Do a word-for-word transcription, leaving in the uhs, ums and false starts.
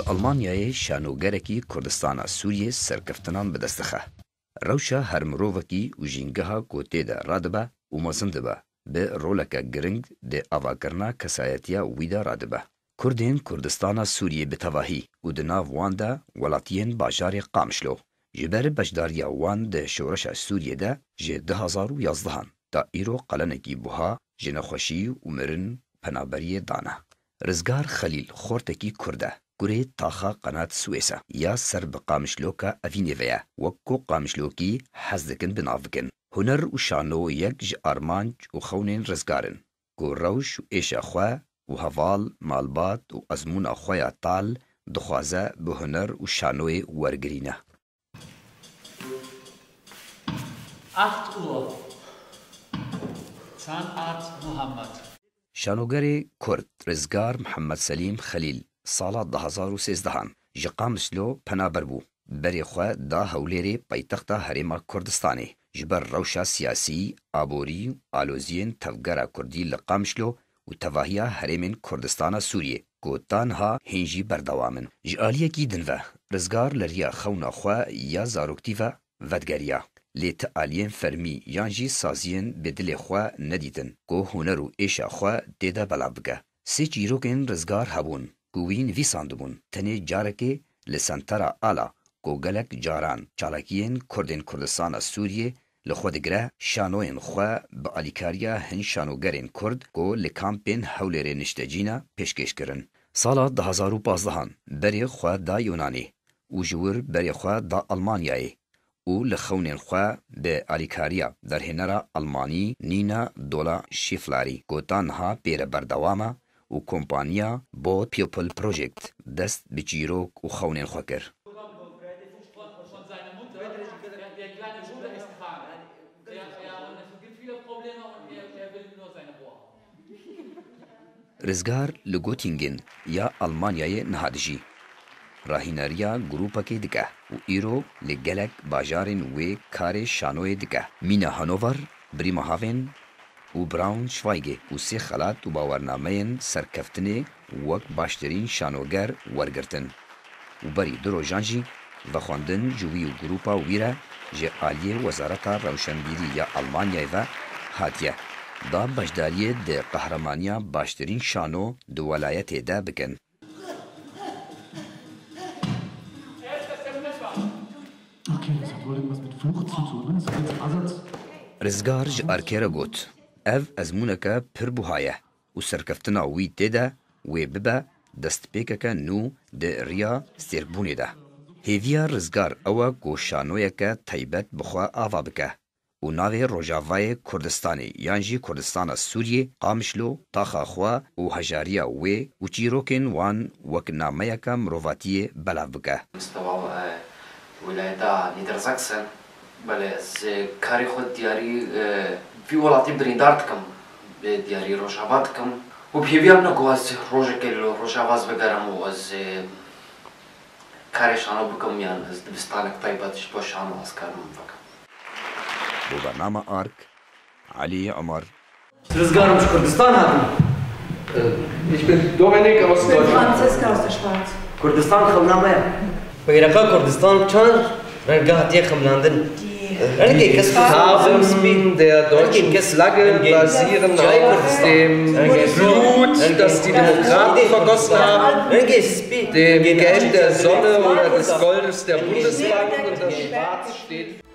Almanyayê şanogerekî Kurdistana Sûriyê serkeftinan bi dest dixe. Rewşa her mirovekî û jîngeha ku tê de radibe û mezin dibe, bi roleke giring di avakirina kesayetiya wî de radibe. Kurdên Kurdistana Sûriyê bi tevahî û di nav wan de welatiyên bajarê Qamişlo, ji ber beşdariya wan di şoreşa Sûriyê de ji du hazar û yazdehan ta îro qelenekî buha ji nexweşî û mirin penaberiyê dane. Rizgar Xelîl xortekî Kurd e. Kurê taxa Qenat Swês e ya ser bi Qamişloka Evînê ve ye. Wek ku Qamişlokî hez dikin bi nav bikin. Huner û şano yek ji armanc û xewnên Rizgar in. Ku rewş û êşa xwe û heval, malbat û ezmûna xwe ya tal dixwaze bi huner û şanoyê wergirîne. Acht Uhr. Zahnarzt Muhammed. Şanogerê Kurd Rizgar Mihemed Selîm Xelîl sala du hazar û sêzdehan ji Qamişlo penaber bû. Berê xwe da Hewlêrê paytexta Herêma Kurdistanê. Ji ber rewşa siyasî, aborî û aloziyên tevgera Kurdî li Qamişlo û tevahiya herêmên Kurdistana Sûriyê ku ta niha hîn jî berdewam in. Ji aliyekî din ve, Rizgar li riya xewna xwe ya zaroktî ve vedigeriya, lê ti aliyên fermî yan jî saziyên bi dilê xwe nedîtin ku huner û êşa xwe tê de belav bike. Sê çîrokên Rizgar hebûn ku wî nivîsandibûn, tenê carekê li Sentera Ala ku gelek caran çalakiyên Kurdên Kurdistana Sûriyê li xwe digire, şanoyên xwe bi alîkariya hin şanogerên Kurd ku li kampên Hewlêrê niştecî ne pêşkêş kirin. Sala du hazar û pazdehan berê xwe da Yunanê û ji wir berê xwe da Almanyayê û li xewnên xwe bi alîkariya derhênera Almanî Nina Dola Şîflarî ku ta niha pê re berdewam e û kompaniya Boat People Project dest bi çîrok û xewnên xwe kir. Rizgar li Göttingen ya Almanyayê niha dijî. Rahîneriya grûpekê dike û îro li gelek bajarên wê karê şanoyê dike. Mîna Hannover, Bremerhaven û Braunschweigê û sê xelat û bawernameyên serkeftinê wek baştirîn şanoger wergirtin û berî du rojan jî vexwendin ji wî û grûpa wî re ji aliyê Wezareta Rewşenbîrî ya Almanyayê ve hatiye da beşdariyê di qehremaniya baştirîn şano di welayetê de bikin. Okay, das hat wohl irgendwas mit Fluch zu tun. Das ist jetzt Ersatz. Rizgar ji Erkê re got, ev ezmûneke pir buha ye û serkeftina wî tê de wê bibe destpêkeke nû di riya stêrkbûnê de. Hêviya Rizgar ew e ku şanoyeke taybet bi xwe ava bike û navê Rojavayê Kurdistanê yan jî Kurdistana Sûriyê, Qamişlo, taxa xwe û hejariya wê û çîrokên wan wek nameyeke mirovatiyê belav bike. Mustewa, e, wilayeta Niedersachsen. Belê, ez, e, karê xwe diyarî, e, vî welatî birîndar dikim, bi diyarî Rojava dikim û bi hêviya min e ku ez rojekê li Rojava ez bigerim û ez, e, karê şano bikim, yan ez dibistanek taybet ji bo şano ez karim bikim. Bo bernama Ark, Elî Umar. Rizgarim ji Kurdistan hatim. Ich bin Dominik aus Deutschland. Franziska aus der Schweiz. Kurdistan xewna me ye. Beyreqa Kurdistan çar rengî hatiye xemlandin. Rengê kes Farben der deutschen Flagge basieren auf dem Blut, das die Demokraten vergossen haben, dem Geld der Sonne oder des Goldes der Bundesbanken und das Schwarz steht